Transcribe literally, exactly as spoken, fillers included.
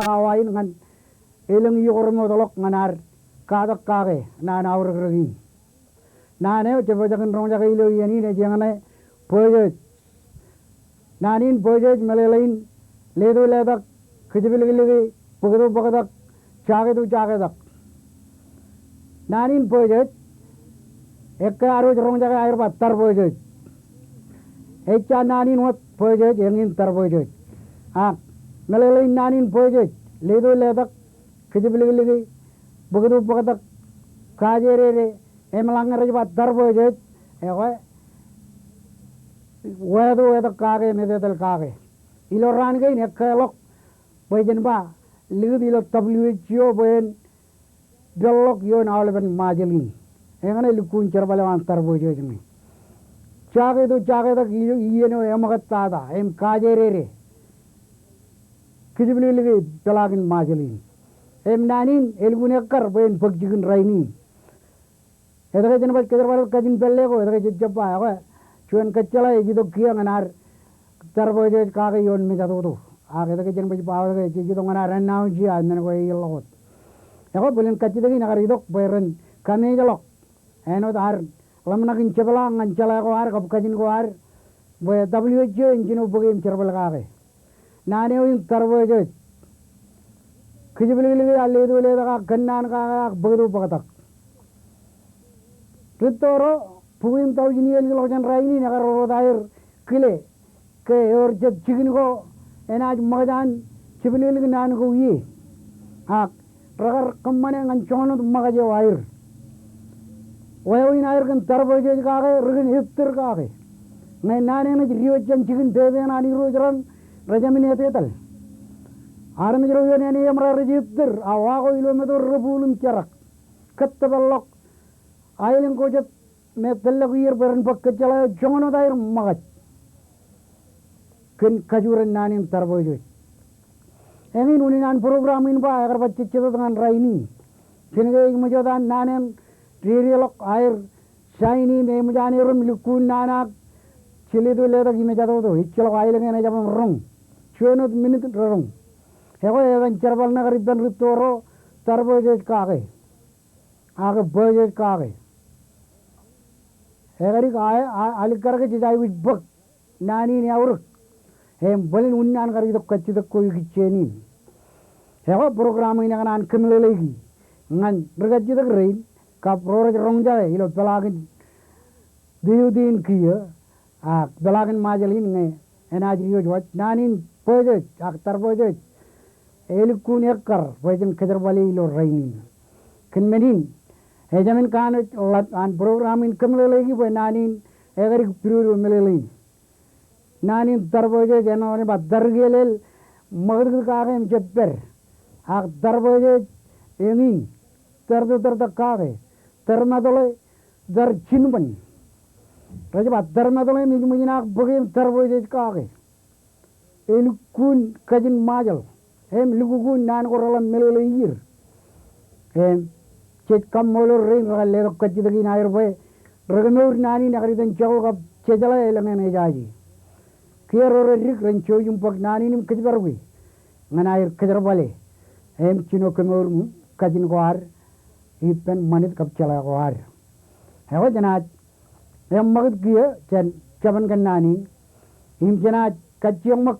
awa in ñan elōñ iiō ko remootḷọk ñan ad katak kake naan aorōkrōk in. Naan eo jebajak in roñjake ilo iien in ej eñṇe bōjōj. Naan in bōjōj meḷeḷein leto letak, kijepliklik, bōkto bōktak, jaketo jaketak. Naan in bōjōj, ekkā ad wōj roñjake aer ba tarbōjōj. Ejja naan in wōt bōjōj, eñin tarbōjōj. Ak meḷeḷein naan in bōjōj, leto letak, kijepliklik, bōkto bōktak, kajedede, im ḷak ñe rej ba tarbōjōj, ekwe weeto weetok kake im etetal kake. Ilo raan kein ekkā ḷọk bwe jen ba likūt ilo W H O bwe en peḷḷọk ioon aolepen Ṃajeḷ in. Eñṇe lukkuun jerbal eo an tarbōjōj ñe jaketo jaketak iien eo eṃōkaj tata im kajedede, kijepliklik peḷaakin Ṃajeḷ in. Im naan in elukkuun ekkar bwe en bōk jikin rainin. Etke jen baj kōjerbal kajin pālle ko, etke jej jab ba, ekwe juon kōjjeḷā ej itok kiiō ñan ad tarbōjōj kake ioon mejatoto. Ak etke jen baj ba, etke jej itok ñan ad announce aō men ko eierḷọk wōt. Ekwe bōlen kajjitōk in ekar itok bwe ren kameejḷọk āinwōt ad ḷōmṇak in jepḷaak ñan jeḷā ko ad kab kajin ko ad bwe W H O en jino bōke im jerbal kake. Naan eo in tarbōjōj. Kijepliklik ak leto letak ak kōnnaan kake ak bōkto bōktak. Rūtto ro, bukwi im taujin iiō ḷọk jān rainin ekar ro wōt aer kile ke ewōr jet jikin ko enaaj ṃōkaj an jepliklik naan ko ie. Ak rekar kōṃṃane ñan joñan wōt ṃōkaj eo aer. Wāween aer kōn tarbōjōj kake, ri kōn ettōr kake. Ñe naan eṇ ej diwōj jān jikin pepe eṇ an irooj raṇ, rej jāmin etetal. Armej ro ioon āne eṃ ra rej ettōr, a wa ko ilo meto rebuul im jerak. Kōttōpar ḷọk aelōñ ko jet me tōllọk ier bwe ren bōk kōjjeḷā eo joñan wōt aer ṃōkaj kōn kajuren naan in tarbōjōj. Eñin unin an program in ba ekar baj jejjet wōt ñan rainin. Kōnke ej ṃōj wōt an naan eṇ dedeḷọk aer sign im eṃōj an erom lukkuun naan ak jileto letak im ejatoto. Ejjeḷọk aelōñ eṇ ejjab roñ. Juon wōt minit reroñ. Ekwe etan jerbal ṇe kar ippān rūtto ro, tarbōjōj kake. Ak bōjōj kake. Ekadik a, a, alikkar ke jej aikuj bōk naan in eaorōk. Im bōlen unin an kar itok kajjitōk ko ikijjeen in. Ekwe program in ekōṇaan kōmeḷeḷeiki ñan ri kajjitōk rein kab ro rej roñjake ilo peḷaakin diwōj in kiiō, ak peḷaakin Ṃajeḷ in ñe enaaj diwōj waj. Naan in bōjōj ak tarbōjōj elukkuun ekkar bwe jen kōjerbale ilo rainin. Kōn men in, ejāmin kanooj ḷap an program in kōmeḷeḷeiki bwe naan in ekadik pidodo meḷeḷein. Naan in tarbōjōj enaaj ba tarikielel ṃakūtkūt kake im jab pād. Ak tarbōjōj eñin tōrtōtōrtōk kake, tōrmatoḷe, tōr jinbōn. Rej ba tōrmatoḷe im ej ṃōj in ak bōke im tarbōjōj kake. Elukkuun kajin Ṃajeḷ im lukkuun naan ko reḷap meḷeḷe ier. Im jej kaṃṃoolol rein rekar letok kajjitōk in aer bwe rekemour naan in ekar itan jako kab jejeḷā elōñ eṇ ejaje. Kiiō ro rej dik ren jouj im bōk naan in im kōjparok e ñan aer kōjerbale im jino kemour kajin ko ad ippān ṃanit kab jeḷā ko ad. Ekwe jenaaj eṃṃakūt kiiō jān jabōn kōnnaan in im jenaaj kajjioñ ṃōk